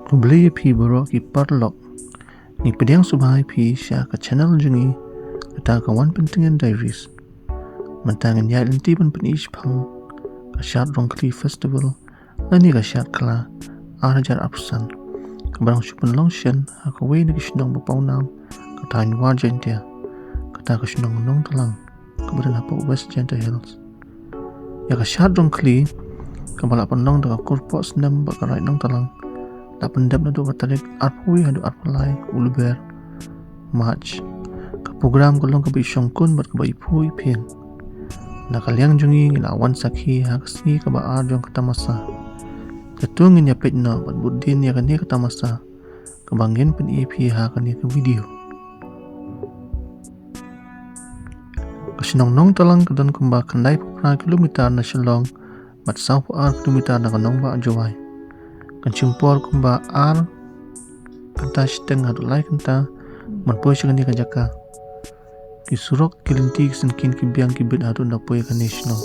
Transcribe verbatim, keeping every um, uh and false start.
Khublei ïa phi baroh ki paralok. Ngi pdiang sngewbha ïa phi sha ka channel jong ngi, kata ka Wan Pyntngen Diaries. Mynta ngin ïaid lynti ban pyni shaphang ka Shad Rongkhli Festival lane ka Shad Kla ar hajar arphew san, kaba dang shu pynlong shen ha kawei na ki shnong ba pawnam ka thaiñ War Jaintia, kata ka shnong Nongtlang, kaba don hapoh West Jaintia Hills. Ïa ka Shad Rongkhli, kaba la pynlong da ka Kur Pohsnem bad ka Raid Nongtlang, la pyndep naduh ka tarik arphew wei haduh arphew lai u Lber, March. Ka program ka long kaba i shongkun bad kaba i phuh i phieng. Na ka liang jong ngi, ngi la wan sakhi ha ka sngi kaba ar jong ka tamasa. Te to ngin ïa peit noh bad bud dien ïa kane ka tamasa, kaba ngin pyni ïa phi ha kane ka video. Ka shnong Nongtlang ka don kumba khyndaiphew phra kilometer na Shillong bad sawphew ar kilometer na ka nongbah Jowai. Kan shim por kumba ar kynta shiteng haduh lai kynta ban poi sha kane ka jaka. Ki surok, ki lynti, ki syngkien, ki biang, ki bit haduh na poi kane shnong.